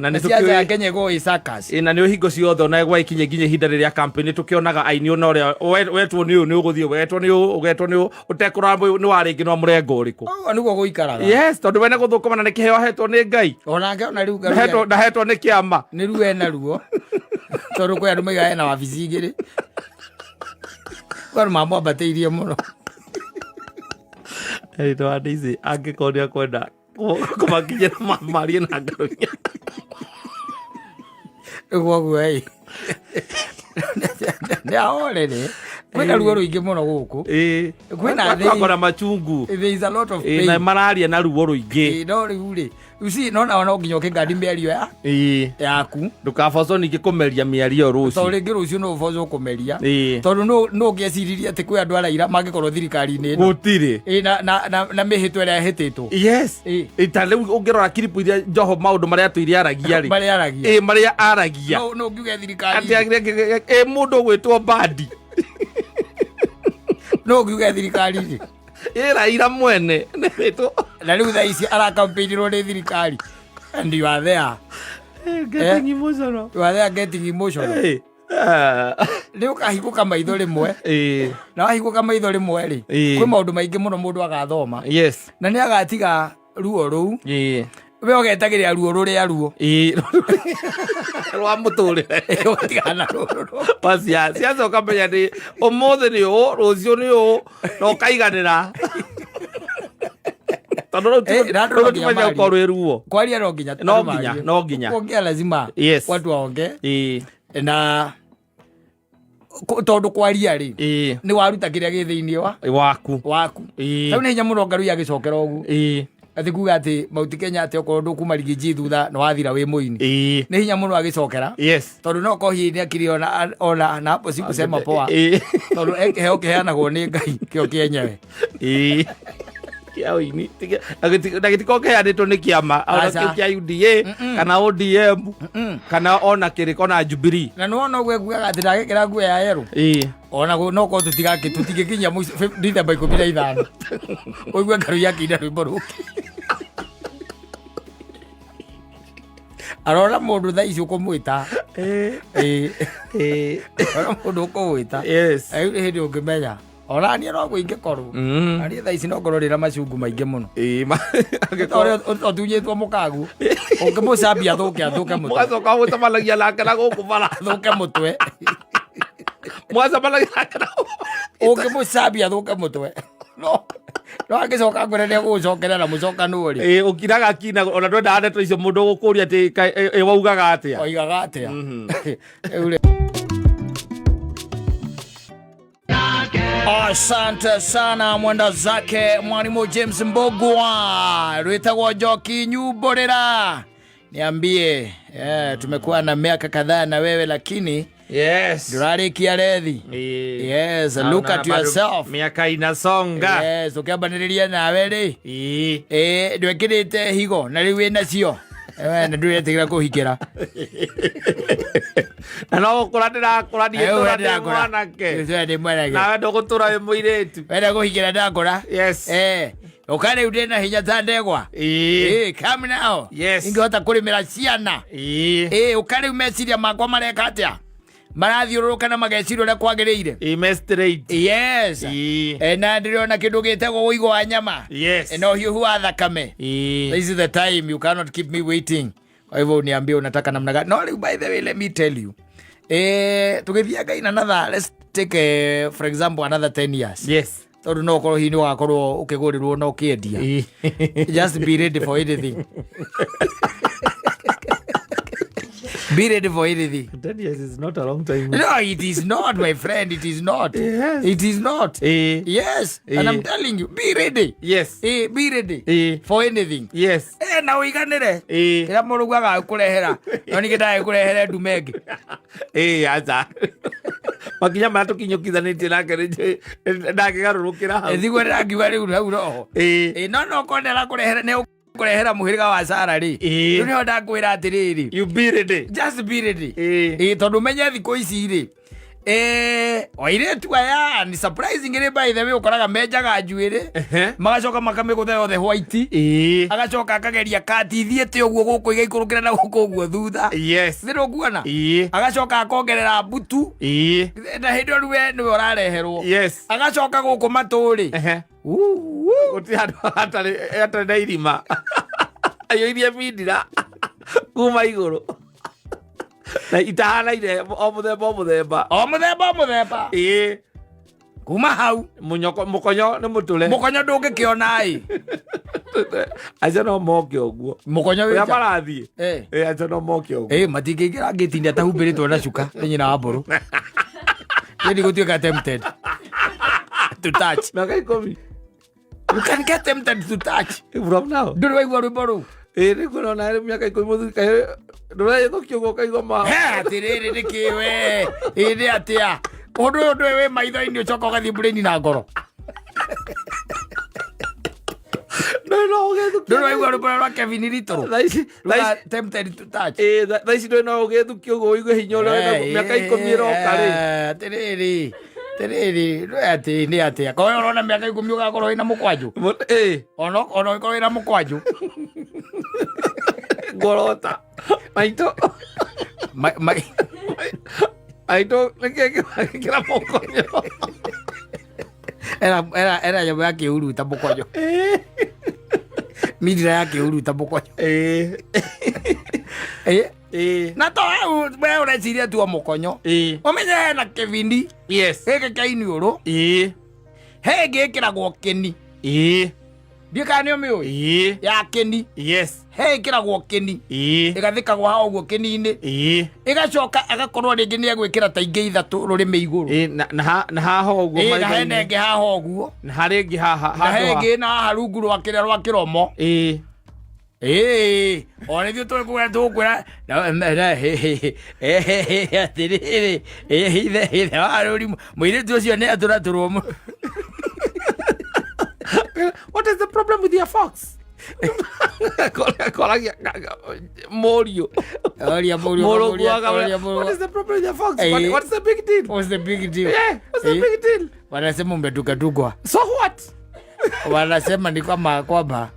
Na nĩ Siasa ya tũkĩũĩ Kenya ĩkoragwo ĩ circus. Na nĩ hingo ciothe ona gwaikinye nginya ihinda rĩrĩa campaign tũkĩonaga aini ona ũrĩa wetwo nĩ ũyũ nĩ ũgũthiĩ, wetwo nĩ ũyũ ũgetwo nĩ ũyũ ũtekũrora nĩ wa rĩngĩ no mũrengo ũrĩkũ. Ũguo nĩguo gũikaraga. Yes, tondũ we nĩ gũthũkũma na nĩ kĩheo ahetwo nĩ Ngai. Onake ona rĩu Ndahetwo nĩ kĩama. Nĩ ruo ena ruo tondũ kwĩ andũ maigaga ena wabici igĩrĩ, kwĩ andũ mamwambatĩirie mũno. Editor wa Daisy angĩkorwo nĩ akwenda kũmakinyĩra marie na Ngaruiya. Ũguo ũguo ĩ nĩ ahorere, kwĩna ruo rũingĩ mũno gũkũ. Kwĩna Twakora machungu. There is a lot of Na pain. Mararia na ruo rũingĩ. No rĩu rĩ, you see, no no nginya ũkĩngandi mĩario ya yaku. Ndũkabocwo ningĩ kũmeria mĩario Tondũ rũciũ. Rĩngĩ rũciũ no ũbocwo kũmeria, tondũ no ũngĩeciririe atĩ kwĩ andũ araira mangĩkorwo thirikari-inĩ ĩno. Gũtirĩ. Na mĩhĩtwa ĩrĩa ĩhĩtĩtwo. Ta rĩu ũngĩrora kiripu iria Joho maũndũ marĩa atũire aragia rĩ, Marĩa aragia. Marĩa aragia. No ũngiuge thirikari atĩ mũndũ ũgwĩtwo Mbadi. No ũngiuge thirikari-inĩ. Raila mwene nĩ wĩtwo. Na rĩu thaa ici arakampĩinĩrwo nĩ thirikari and you are there. Getting emotional. You are there getting emotional. Nĩ ũkahingũka maitho rĩmwe, na wahingũka maitho rĩmwe rĩ, kwĩ maũndũ maingĩ mũno mũndũ agathoma na nĩ agatiga ruo rũu. We ũgetagĩrĩra ruo rũrĩa ruo Rwa mũtũrĩre. Ũgatigana na ruo rũrũ. Wa siasa ũkamenya nĩ ũmũthĩ nĩ ũũ, rũciũ nĩ ũũ, na ũkaiganĩra tondũ rĩu Na andũ no rĩu nginya timenya marie. ũkorwo rwĩ ruo. Kwaria no nginya No andũ nginya, marie. no nginya. Kuongea lazima watu waongee na tondũ kwaria rĩ, nĩ waruta kĩrĩa gĩ thĩinĩ wa waku. Waku. Rĩu nĩ hinya mũno Ngarui agĩcokera ũguo. Atĩ kuga atĩ Mount Kenya atĩ okorwo ndũkuma Rigiji thutha nĩ wathira wĩ mũini. Nĩ hinya mũno agĩcokera. Tondũ no korwo hihi nĩ akiri ona na hapo si kusema poa. Tondũ kĩheo kĩheanagwo nĩ Ngai kĩo kĩenyewe. Kĩa ũini na gĩtikorwo kĩheanĩtwo nĩ kĩama ona Aca. kĩu kĩa UDA kana ODM kana ona kĩrĩko ona Jubilee. Na nĩ wona ũguo ekugaga atĩ ndagĩkĩra nguo ya yerũ. Ona no korwo tũtingĩkinyia mũico Dithemba 15 ũigue Ngarui akĩina rwĩmbo rũngĩ. Arona mũndũ thaa ici ũkũmwĩta. Ĩĩ. Arona mũndũ ũkũmwĩta. Rĩu nĩ hĩndĩ ũngĩmenya. Ona niĩ noguo ingĩkorwo. Na niĩ thaa ici no ngorwo ndĩna macungu maingĩ mũno. Angĩkorwo Ũrĩa ũtunyĩtwo mũkagu. Ũngĩmũcambia athũke athũke mũtwe. Mũgacoka mũcemanagia nake na gũkũ bara. Athũke mũtwe. Mũgacemanagia nake na gũkũ. Ũngĩmũcambia athũke mũtwe. No no angĩcoka ngwĩre nĩ egũgũcokerera na mũcokanwo rĩ. Ĩĩ, ũkiraga kina ona ndwendaga ndeto icio mũndũ ũgũkũria atĩ ĩ waugaga atĩa. Oigaga atĩa. Rĩu rĩ. Asante sana mwenda zake mwalimu James Mbogwa rwitagwo Njoki Nyumburira. Niambie, tumekuwa na miaka kadhaa na wewe lakini ndurarikia rethi. Yes, Naona look at bado yourself. Miaka inasonga. Yes, ukiambanĩrĩria nawe rĩ. Ndwekĩrĩte higo na rĩu wĩnacio. Na ndũretĩkĩra kũhingĩra. Na no gũkũra ndĩrakũra niĩ tũra ndĩ mwanake. Ndĩ mwanake. Nawe ndũgũtũra wĩ mũirĩtu. Wenda kũhingĩra ndakũra. Ũka rĩu ndĩna hinya ta ndegwa. Come now. Ingĩhota kũrĩmĩra ciana. Ũka rĩu meciria makwa mareka atĩa? Marathiũrũrũka na mageciria ũrĩa kwagĩrĩire. Me straight. Yes. Na ndĩrona kĩndũ gĩtagwo ũigũ wa nyama. Na ũhiũhu wa thakame. This is the time, you cannot keep me waiting. Kwa hivyo uniambie unataka namna gani. No, rĩu by the way, let me tell you. Tũgĩthianga in another, let's take for example another 10 years. Tondũ no ũkorwo hihi nĩ ũgakorwo ũkĩgũrĩrwo na ũkĩendia. Just be ready for anything. Be ready for anything. 10 years is not a long time. No, it is not, my friend. It is not. Yes. It is not. Yes. And I'm telling you, be ready. Be ready. For anything. Na uiganire. Kira mũrũgu agakũrehera. No ningĩ ndagĩkũrehere ndume ĩngĩ. Aca. Makinya marĩa tũkinyũkithanĩtie nake ndangĩgarũrũkĩra hau. Thiguo ndĩrakiuga rĩu hau roho. No no korwo nĩarakũrehera, nĩũkũrehera mũhĩrĩga wa Sara rĩ. Rĩu nĩho ndakwĩra atĩrĩrĩ. You be ready. Just be ready. Tondũ menye thikũ ici rĩ. Airĩtu aya ni surprisingly by the way ũkoraga menjaga njuĩrĩ. Magacoka makamĩgũtha yothe white. Agacoka akageria kati ithiĩte ũguo gũkũ igaikũrũkĩra na gũkũ ũguo thutha. Nĩ ndũkuona? Agacoka akongerera mbutu. Na hĩndĩ ĩyo rĩu we nĩwe ũrareherwo. Agacoka gũkũ matũ rĩ. Gũtirĩ handũ hatarĩ na irima. Aiyũirie mindira kuma igũrũ. Na itahanaine o mũthemba o mũthemba. O mũthemba o mũthemba. Kuma hau. Mũkonyo nĩ mũtũre. Mũkonyo ndũngĩkĩona ĩ. Acio no moke ũguo. Mũkonyo wĩ Ũrĩa nja. marathiĩ. Acio no moke ũguo. Matingĩingĩra ngĩtinda tahumbĩrĩtwo na cuka nĩ nyina wa mbũrũ. Niĩ ndigũtuĩka tempted to touch. Mĩaka 10. You can get tempted to touch. From now. Ndũrĩ waigua rwĩmbo rũu? Nĩ nguona mĩaka 10 mũthuri kaĩ ndũrethũkia ũguo ũkaigua ma. He, atĩrĩrĩ nĩ kĩ we? Ĩ, nĩ atĩa? Ũndũ ũyũ ndũĩ wĩ maitho-inĩ ũcoka ũgathiĩ brain na ngoro. Ndũrĩ no ũgĩthukia. Ndũrĩ waigua rwĩmbo rwa Kevin Little? Thaa ici, thaa ici. Rwa tempted to touch. Thaa ici ndũrĩ no ũgĩthukia ũguo ũigue hinya ũrĩa wĩnaguo mĩaka 10 ĩroka rĩ. Atĩrĩrĩ, atĩrĩrĩ, ndũĩ atĩ nĩ atĩa? Korwo ũrona mĩaka 10 ũgakorwo wĩna mũkwanjũ. Ona ũngĩkorwo wĩna mũkwanjũ. Ngorota. Maitũ. Maitũ, nĩkĩ kĩra mũkonyo? Era nyamũ ya kĩhuruta mũkonyo. Mindira ya kĩhuruta mũkonyo. Na to hau we ũreciria tu o mũkonyo. Ũmenye hena kĩbindi. Gĩkĩ kĩa iniũrũ. He ĩngĩ ĩkĩragwo kĩni. Ndiũ kana nĩ ũmĩũĩ. Ya kĩni. He ĩkĩragwo kĩni. Ĩgathikagwo haha ũguo kĩni-inĩ. Ĩgacoka agakorwo rĩngĩ nĩ egwĩkĩra ta ingĩ ithatũ rũrĩmĩ igũrũ. Ĩĩ, na haha ũguo Ĩĩ, na hena maitho-inĩ. ĩngĩ haha ũguo. Na harĩ ĩngĩ haha Na he handũ ha- ĩngĩ na haha rungu rwa kĩrĩa rwa kĩromo. Ĩĩ, ona ithuĩ tũkwĩra tũkwĩra atĩrĩrĩ, ithe ithe wa rũri mũirĩtu ũcio nĩ atũratũrwo mũno. What is the problem with your fox? Koragia mũriũ. Oria mũriũ, Mũrũguo oria akamwĩra, mũrũguo. What is the problem with your fox? What's the big deal? What's the big deal? Yeah, what's the big deal? Wanasema umedungadungwa. So what? Wanasema ni kama kwamba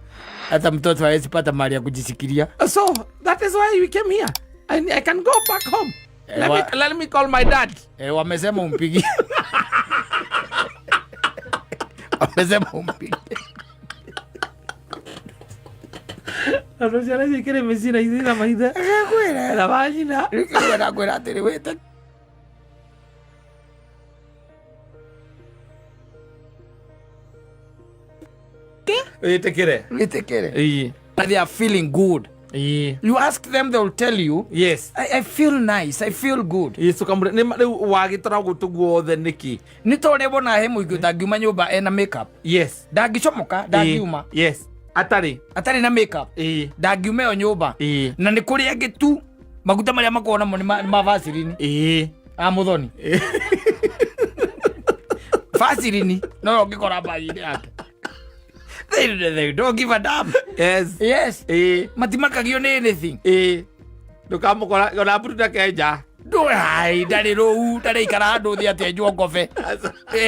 hata mtoto hawezi pata mali ya kujishikilia. So that is why we came here. I can go back home. Let me call my dad. Wamesema umpigie. Wamesema umpigie. Andũ ciana ciĩkĩre mĩciĩ na ithe na maithe. Ngakwĩra. Na manyina. Rĩu ndakwĩra atĩrĩ, wĩte Wĩtĩkĩre. Wĩtĩkĩre. Ĩĩ. But they are feeling good. Ĩĩ. You ask them, they will tell you, I feel nice, I feel good. Ĩĩ, tũkamũre- nĩ ma- rĩu wagĩtara gũtũ guothe nĩkĩ? Nĩ ta ũrĩa wona he mũingĩ ũtangiuma nyũmba ena makeup. Ndangĩcomoka, ndangiuma. Ĩĩ. Yes. Atarĩ. Atarĩ na makeup. Ĩĩ. Ndangiuma ĩyo nyũmba. Ĩĩ. Na nĩ kũrĩ angĩ tu maguta marĩa makoragwo namo nĩ ma Vaseline. Ĩĩ. A Mũthoni. Vaseline no ũngĩkora mbagi-inĩ yake. They don't give a damn. Yes. Ĩĩ. Matimakagio nĩ anything. Ĩĩ. Ndũkamũkora ona mbutu ndakenja. Ndũĩ, ndarĩ rũu, ndarĩ ikara handũ thĩ atĩ enjwo ngobe.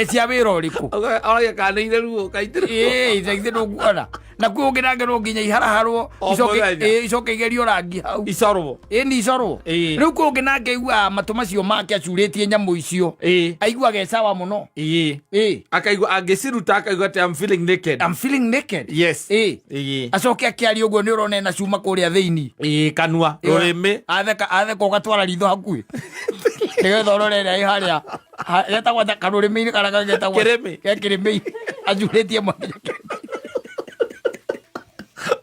Cia wĩra ũrĩkũ? Oragia kana nĩ ire ruo, kaitĩ ruo. Ĩĩ, ithe ithe ndũkuona. Na kwĩ ũngĩ nake no nginya iharaharwo, O mũthenya. icoke igerio rangi hau. Icorwo. Ĩĩ, nĩ icorwo. Ĩĩ. Rĩu kwĩ ũngĩ nake aiguaga matũ macio make acurĩtie nyamũ icio. Ĩĩ. Aiguaga e sawa mũno. Ĩĩ. Ĩĩ. Akaigua angĩciruta akaigua atĩ I'm feeling naked. I'm feeling naked. Yes. Ĩĩ. Ĩĩ. Acoke akĩaria ũguo nĩ ũrona ena cuma kũrĩa thĩinĩ. Ĩĩ, kanua, rũrĩmĩ. Atheka, atheka ũgatwara ritho hakuhĩ. Nĩgetha ũrore ĩrĩa ĩ harĩa. Getagwo atĩa? Karũrĩmĩ-inĩ karĩa getagwo Kĩrĩmĩ. Ge kĩrĩmĩ. Acurĩtie mwanya.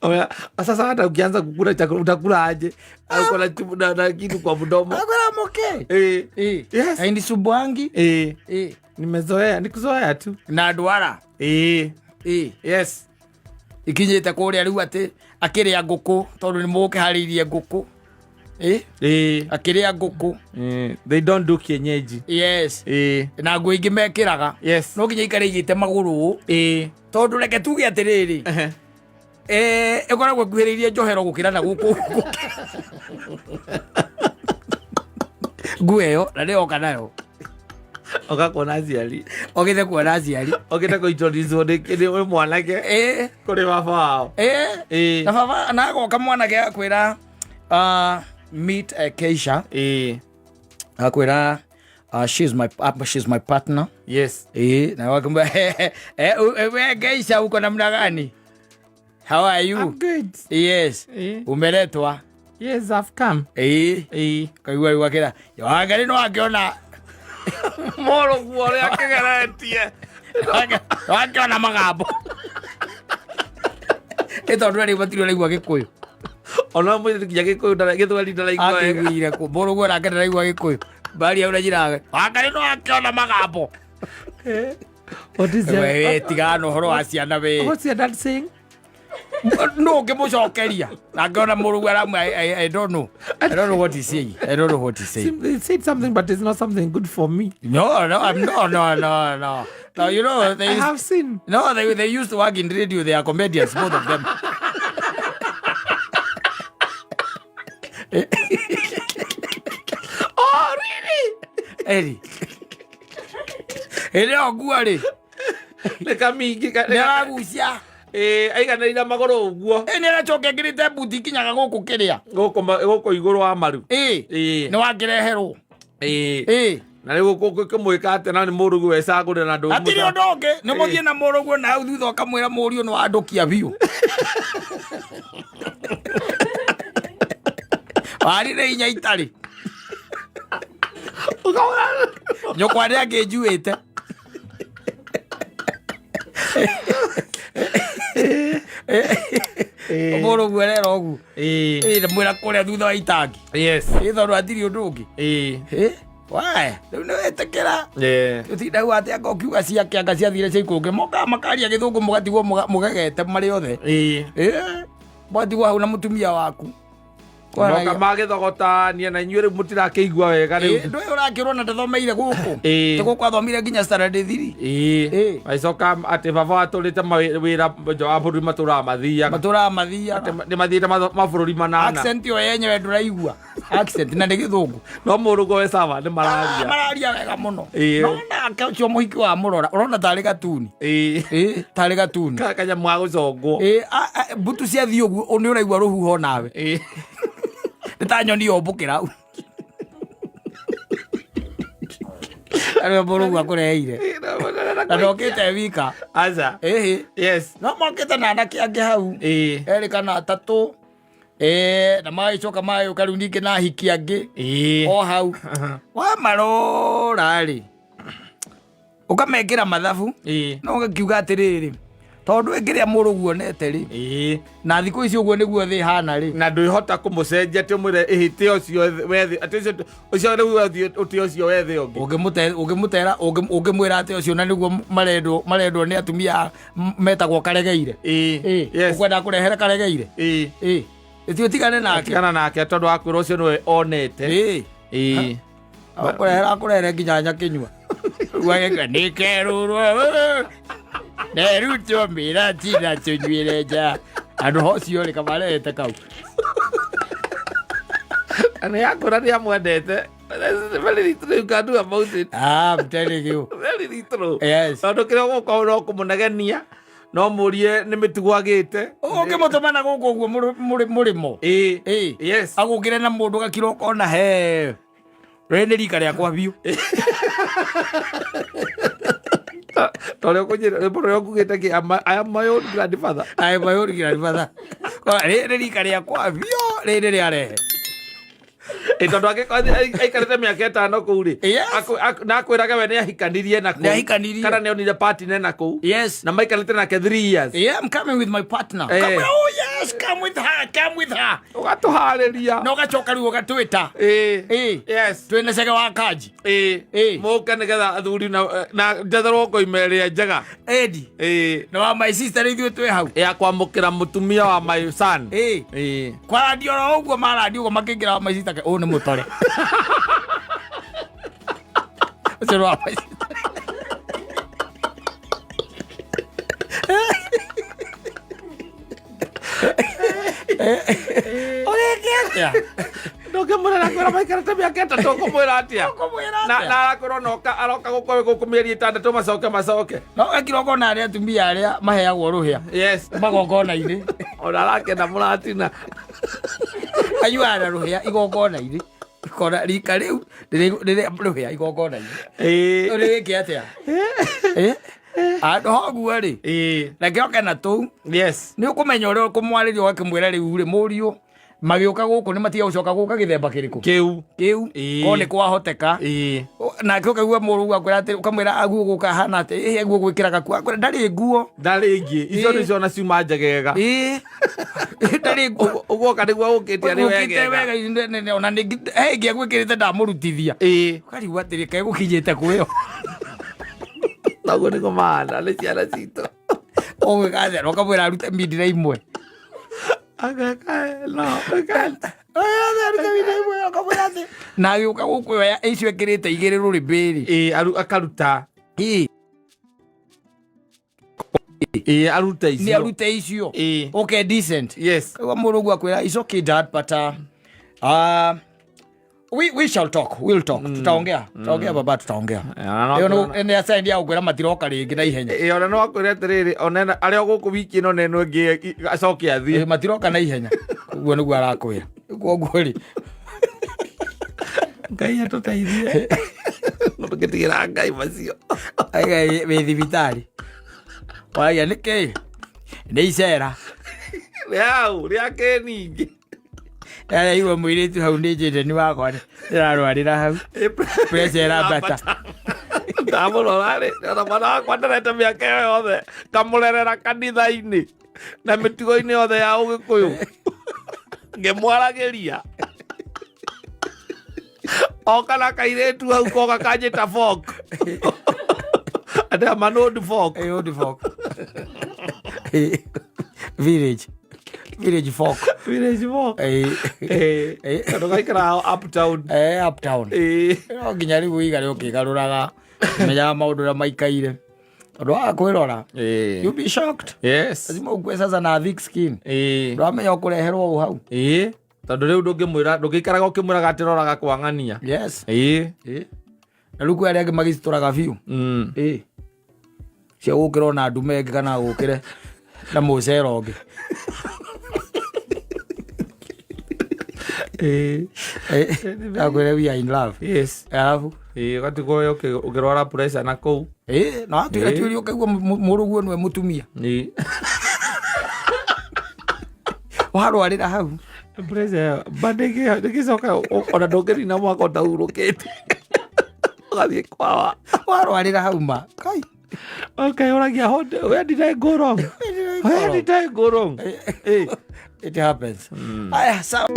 Oya, sasa hata ukianza kukula chakula utakula aje? Au uko na na kitu kwa mdomo? Akwĩra mũke. Ĩĩ. Ĩĩ. Yes. Hainisumbwangi. Ĩĩ. Ĩĩ. Nimezoea, nikuzoea tu. Na ndwara. Ĩĩ. Ĩĩ. Yes. Ikinyĩte kũrĩa rĩu atĩ akĩrĩa ngũkũ tondũ nĩ mũkĩharĩirie ngũkũ. Ĩĩ. Ĩĩ. Akĩrĩa ngũkũ. Ĩĩ. They don't do kienyeji. Yes. Ĩĩ. Na nguo ingĩ mekĩraga. Yes. No nginya ikare igĩte magũrũ ũũ. Ĩĩ. Tondũ reke tuge atĩrĩrĩ. Ehe. Ĩkoragwo ĩkuhĩrĩirie njohero gũkĩra na gũkũ. Nguo ĩyo na nĩyoka nayo. Oka kuona aciari. Okĩte kuona aciari. Okĩte kũintroduce nĩ mwanake. Ĩĩ. Kũrĩ baba wao. Ĩĩ. Ĩĩ. Na baba na agoka mwanake akwĩra, meet, Keisha. Ĩĩ. Akwĩra, she's my partner. Yes. Ĩĩ, na wakamwambia, we Keisha uko namna gani? How are you? I'm good. Yes. Ĩĩ. Umeletwa? Yes, I've come. Ĩĩ. Ĩĩ. Kaigua rĩu akĩra, Wangari no akĩona Mũrũguo ũrĩa akĩgeretie. Wakĩona magambo. Nĩ tondũ rĩu matirĩ ũraigua Gĩkũyũ. Ona mũirĩtu nginya Gĩkũyũ Gĩthweri ndaraigua wega. Akĩiguire kũ? Mũrũguo nake ndaraigua Gĩkũyũ. Mbari au njiraga. Wangari no akĩona magambo. What is your We tigana na ũhoro wa ciana we. What's your dad saying? No ũngĩmũcokeria. Na ngĩona mũrũguo aramwĩra, I don't know. I don't know what he's saying. I don't know what he's saying. They said something, but it's not something good for me. No, no, I'm, no, no, no, no. No, you know, they I used, have seen. No, they used to work in radio. They are comedians, both of them. Oh, really? Eri. Eri ogua ri. Nĩ kamingi ka- Nĩ aragucia. Ĩĩ, aiganĩrĩire magũrũ ũguo. Ĩ, nĩ aracoka ekĩrĩte mbuti ikinyaga gũkũ kĩrĩa. Gũkũ gũkũ igũrũ wa maru. Ĩ. Ĩ. Nĩ wakĩreherwo. Ĩ. Ĩ. Na rĩu ũkĩmwĩka atĩa na nĩ mũrũguo wecagũrĩra na ndũmũca- Hatirĩ ũndũ ũngĩ, nĩ mũthiĩ na mũrũguo na hau thutha ũkamwĩra mũriũ nĩ wandũkia biũ. Warire inya itarĩ. Nyũkwa nĩ angĩnjuĩte. Mũrũguo arera ũguo. Ĩĩ. Ĩ, mwĩra kũrĩa thutha wa itangi. Yes. Ĩ, tondũ hatirĩ ũndũ ũngĩ. Ĩĩ. Ĩ, wae, rĩu nĩ wetĩkĩra. Yeah. Ũtinda hau atĩ anga ũkiuga ciake anga ciathire cia ikũngĩ. Mokaga makaria gĩthũngũ mũgatigwo mũgegete marĩ othe. Ĩĩ. Ĩ, mũgatigwo hau na mũtumia waku. Moka magĩthogotania na inyuĩ rĩu mũtirakĩigua wega rĩu. Ndũĩ ũrakĩrwo na ndathomeire gũkũ. Ĩĩ. Ti gũkũ athomire nginya standard 3. Ĩĩ. Ĩĩ. Magĩcoka atĩ baba watũrĩte wĩra nja wa bũrũri matũraga mathiaga. Matũraga mathiaga. Nĩ mathiĩte mabũrũri manana. Accent ĩyo yenyewe ndũraigua. Accent na nĩ gĩthũngũ. No mũrũgo we sawa nĩ mararia. Mararia wega mũno. Ĩĩ. No nake ũcio mũhiki wa mũrora ũrona tarĩ gatuni. Ĩĩ. Ĩĩ, tarĩ gatuni. Kanyamũ ga gũcongwo. Ĩĩ, mbutu ciathiĩ ũguo nĩ ũraigua rũhuho nawe. Ĩĩ. Nĩ ta nyoni yombũkĩra hau. Arĩa mũrũgu akũreheire. Na ndokĩte wika. Aca. Ĩhĩ. Yes. No mokĩte na anake angĩ hau. Ĩĩ. Erĩ kana atatũ. Ĩĩ, na magĩcoka magĩũka rĩu ningĩ na ahiki angĩ. Ĩĩ. O hau. Wamarora rĩ. Ũkamekĩra mathabu. Ĩĩ. No ũgakiuga atĩrĩrĩ, tondũ ĩngĩrĩa mũrũgu onete rĩ, Ĩĩ. na thikũ ici ũguo nĩguo thĩ ĩhana rĩ. Na ndwĩhota kũmũcenjia atĩ ũmwĩre ĩhĩ tĩ ũcio wethe atĩ ũcio ũcio rĩu wethiĩ ũtĩ ũcio wethe ũngĩ. Ũngĩmũte ũngĩmũtera ũngĩmwĩra atĩ ũcio na nĩguo marendwo marendwo nĩ atumia metagwo karegeire. Ĩĩ. Ĩĩ. Yes. Ũkwenda kũrehere karegeire? Ĩĩ. Ĩĩ. Ĩti ũtigane nake. Tigana nake tondũ wakwĩra ũcio nĩwe onete. Ĩĩ. Ĩĩ. Akũrehera akũrehere nginya nyakĩnyua. Wageka nĩ kerũrwo. Nerutwo mĩra tina tũnyuĩre nja. Andũ hocio rĩ kamarehete kau. Na nĩ yakwĩra nĩ amwendete. That's very little you can do about it. Ah, I'm telling you. Very little. Yes. Tondũ kĩrĩa ũgũkorwo no kũmũnegenia no mũrie nĩ mĩtugo agĩte. Ũngĩmũtũma na gũkũ ũguo mũrĩmo. Ĩĩ. Ĩĩ. Yes. Agũkĩre na mũndũ gakira ũkona he. Rĩrĩ nĩ rika rĩakwa biũ. Tondũ ũkũnjĩra rwĩmbo rũrĩa ũkugĩte kĩ I am my own grandfather. I am my own grandfather. Rĩrĩ nĩ rika rĩakwa biũ rĩrĩ rĩarehe. Ĩ tondũ angĩkorwo aikarĩte mĩaka ĩtano kũu rĩ Yes. na akwĩrage we nĩ ahikanirie na kũu Nĩ ahikanirie. kana nĩ onire partner na kũu Yes. na maikarĩte nake 3 years. Yeah, I'm coming with my partner. Eh. Come, oh yes, come with her, come with her. Ũgatũharĩria. Na ũgacoka rĩu ũgatwĩta. Ĩĩ. Ĩĩ. Yes. Twĩna cege wa kanji. Ĩĩ. Ĩĩ. Mũke nĩgetha athuri na njetherwo ngoima ĩrĩa njega. Edi. Ĩĩ. Na wa my sister ithuĩ twĩ hau. Ya kwamũkĩra mũtumia wa my son. Ĩĩ. Ĩĩ. Kwarandio oro ũguo marandio ũguo makĩingĩra wa my sister ũyũ nĩ mũtore. Ũcio nĩ wa my sister. Ũreke atĩa? Ndũngĩmwĩra na kwĩra maikarĩte mĩaka ĩtatũ ũkũmwĩra atĩa? Ũkũmwĩra Na atĩa? na arakwĩra ona aroka gũkũ gũkũ mĩeri ĩtandatũ macoke macoke. No ekirwo kona arĩa atumia arĩa maheagwo rũhĩa Yes. magongona-inĩ. Ona arakena mũratina. Anyuaga na rũhĩa igongona-inĩ. Kona rika rĩu rĩrĩ rũhĩa igongona-inĩ. Ĩĩ. Rĩu wĩke atĩa? Eh? Handũ ha ũguo rĩ, Ĩĩ. reke oke na tũu. Yes. Nĩ ũkũmenya ũrĩa ũkũmwarĩria ũgakĩmwĩra rĩu rĩ mũriũ magĩũka gũkũ nĩ matiga gũcoka gũka gĩthemba kĩrĩkũ Kĩu. kĩu Ĩĩ. ko nĩ kwahoteka Ĩĩ. Nake ũkaigua mũrũ akwĩra atĩ ũkamwĩra aguo gũka hana atĩ ĩhĩ aguo gwĩkĩra gakuo akwĩra ndarĩ nguo. Ndarĩ ingĩ. Icio Ĩĩ. nĩcio ona ciuma njegega. Ĩĩ, ndarĩ nguo. Ũguo oka nĩguo ũkĩte arĩ Ũkĩte wegega. wega ona nĩ he ĩngĩ agwĩkĩrĩte ndamũrutithia. Ĩĩ. Ũkarigwo atĩrĩ kaĩ gũkinyĩte kwĩyo. Noguo nĩguo mahana nĩ ciana citũ. Ũgwĩka atĩa? Na ũkamwĩra arute mindira imwe. Ageka no. Ageka. Arute mindira imwe ũkamwĩra atĩ na agĩũka gũkũ oya icio ekĩrĩte igĩrĩ rũrĩmbĩrĩ. Ĩĩ akaruta. Ĩĩ. Ĩĩ arute Nĩ icio. arute icio. Ĩĩ. Okay, decent. Yes. Kaigua mũrũgu akwĩra it's okay dad but we shall talk, we'll talk. Tutaongea. Tutaongea baba, tutaongea. Ĩyo nĩ acaindi ya gũkwĩra matiroka rĩngĩ na ihenya. Ĩĩ ona no akwĩre atĩrĩrĩ ona arĩa gũkũ wiki ĩno na ĩno ĩngĩ acoke athiĩ. Ĩĩ, matiroka na ihenya. Ũguo nĩguo arakwĩra. Koguo rĩ Ngai atũteithie. No tũgĩtigĩra Ngai macio. Aiga wĩ thibitarĩ. Waragia nĩkĩ? Nĩ icera. Rĩau rĩa kĩningĩ. Ndaraigua mũirĩtu hau nĩ njĩndeni wakwa ndĩrarwarĩra hau. Pressure ĩrambata. Ndamũrora rĩ, ona mwana wakwa nderete mĩaka ĩyo yothe ngamũrerera kanitha-inĩ. Na mĩtugo-inĩ yothe ya Ũgĩkũyũ ngĩmwaragĩria oka na kairĩtu hau koka kanjĩta fork atĩ I'm an old fork. Eh, old folk. Eh, village folk. Village folk. Eh, Eh, Eh. tondũ gaikaraga uptown. Eh, uptown. Eh. No nginya rĩu ũigare ũkĩgarũraga menyaga maũndũ ũrĩa maikaire, tondũ waga kwĩrora, you be shocked. Lazima ukue sasa na thick skin. Ndũramenya ũkũreherwo ũ hau. Ĩĩ, tondũ rĩu ndũngĩmwĩra, ndũngĩikaraga ũkĩmwĩraga atĩ roraga kwang'ania. Ĩĩ. Na rĩu kwĩ arĩa angĩ magĩcitũraga biũ. Ĩĩ, cia gũkĩra ona ndume ĩngĩ kana gũkĩre na mũcere ũngĩ. Akwĩre, "We are in love." Arabu Ĩĩ, ũgatigwo ũkĩrwara pressure na kũu. Ĩĩ, na watuĩra tuĩria ũkaigua mũrũguo nĩwe mũtumia. Warwarĩra hau. Pressure ba ndĩgĩcoka ona ndũngĩnina mwaka ũtahurũkĩte, ũgathiĩ kwawa. Warwarĩra hau ma kai. Ũkeyũragia, "Where did I go wrong? Where did I go wrong?" It happens. Aya, sawa.